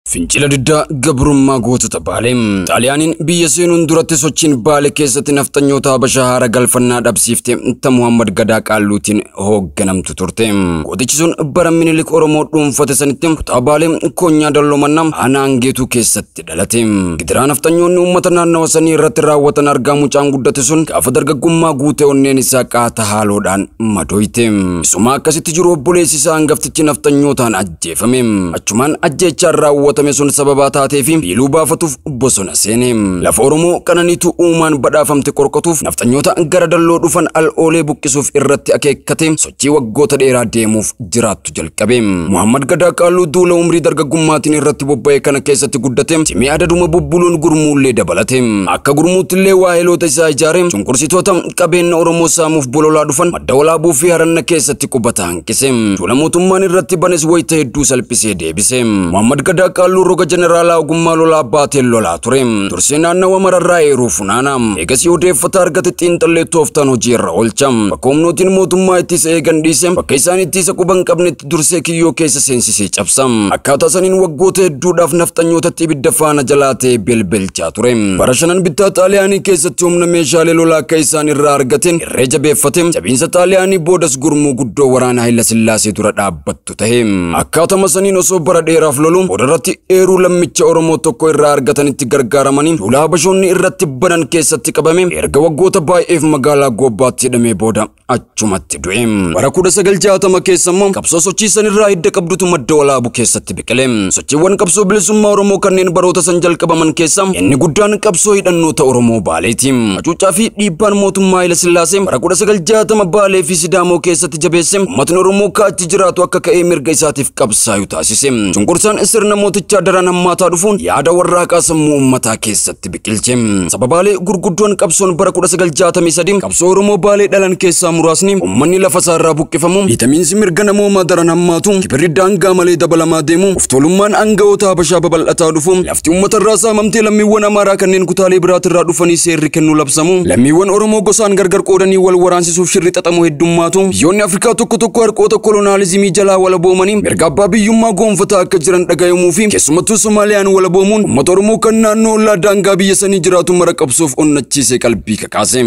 Fincila diddaa gabrummaa gootota Baalee. Xaaliyaaniin biyya seenuun duratti sochiin Baalee keessatti nafxanyoota Habashaa haara galfannaa dhabsiifte ta Muhammad Gadaa Qaalluutiin hoogganamtu turte. Gootichi sun bara Minilik Oromoo dhuunfate sanitti kutaa Baalee Konyaa Dalloo Aanaa Angeetuu keessatti dhalate. Gidiraa nafxanyoonni uummata naannawa sanii irratti raawwatan argaa mucaan guddate sun gaafa dargaggummaa guute onneen isaa qaata haaloodhaan madooyte. Isuma akkasitti jiru obboleessi isaa hangaftichi nafxanyootaan ajjeefame. Achumaan ajjeechaan raawwatame sun sababaa taatee fi biiluu baafatuuf bosona seene. Lafa Oromoo qananiitu uumaan badhaafamte qorqotuuf nafxanyoota gara dalloo dhufan al oolee buqqisuuf irratti akeekkate sochii waggoota dheeraa deemuuf jiraattu jalqabe. Muhammad Gadaa Qaalluu duula umrii dargaggummaatiin irratti bobba'e kana keessatti guddate simee adaduma bubbuluun gurmuullee dabalate. Akka gurmuuttillee waaheloota isaa ijaare cunqursitoota qabeenya Oromoo saamuuf bololaa dhufan madda walaabuu fi haranna keessatti qubata hanqise. Duula mootummaan irratti banes wayita hedduu salphisee deebise. Muhammad Gadaa Qaalluu roga jeneraalaa ogummaa lolaa baateen lolaa ture. Dursee naannawa mararraa eeruu funaana. Eegasii odeeffata argate xiinxallee tooftaan hojii irra oolcha. Bakka humnootiin mootummaa ittisa eegan dhiise bakka isaan ittisa quban qabnetti dursee kiyyoo keessa seensisee cabsa. Akkaataa saniin waggoota hedduudhaaf nafxanyootatti ibidda faana jalaa ta'e belbelchaa ture. Bara shanan bittaa Xaaliyaanii keessatti humna meeshaalee lolaa akka isaan irraa argateen irree jabeeffate jabiinsa Xaaliyaanii boodas gurmuu guddoo waraana Hayila Sillaasee dura dhaabbattu tahe. Akkaatuma saniin osoo bara dheeraaf loluun boodarratti eeruu lammicha Oromoo tokko irraa argatanitti gargaaramanii duula Habashoonni irratti banan keessatti qabame erga waggoota baay'eef magaalaa Goobbaatti hidhamee booda achumatti du'e. Bara 1960 keessa immoo qabsoo sochii sanirraa hidda qabdutu madda walaabuu keessatti biqile. Sochiiwwan qabsoo bilisummaa Oromoo kanneen baroota san jalqabaman keessa inni guddaan qabsoo hidhannoota Oromoo Baaleeti. Hacuuccaa fi dhiibbaan mootummaa Hayila Sillaasee bara 1960 Baalee fi Sidaamoo keessatti jabeesse uummatni Oromoo kaachi jiraatu akka ka'ee mirga isaatiif qabsaayu taasise. Cunqursaan sirna mootichaa daran hammaataa dhufuun yaada warraaqaa sammuu uummataa keessatti biqilche. Sababaalee gurguddoon qabsoon bara 1963 qabsoo Oromoo Baalee dhalan keessaa muraasni uummanni lafa isaarraa buqqifamu, dhiitamiinsi mirga namoomaa daran hammaatu, kibirri daangaa malee dabalamaa deemu, of-tuulummaan aangawoota Habashaa babal'ataa dhufu, lafti uummatarraa saamamtee lammiiwwan Amaaraa kanneen kutaalee biraatirraa dhufanii seerri kennuu labsamu, lammiiwwan Oromoo gosaan gargar qoodanii wal waraansisuuf shirri xaxamu heddummaatu, biyyoonni Afrikaa tokko tokko harqoota kolonaalizimii jalaa walaboomanii mirga abbaa biyyummaa goonfataa akka jiran dhagayamuu fi keessumattuu Somaaliyaan walaboomuun uummata Oromoo kan naannoo ollaa daangaa biyya sanii jiraatu mara qabsoof onnachiisee qalbii kakaase.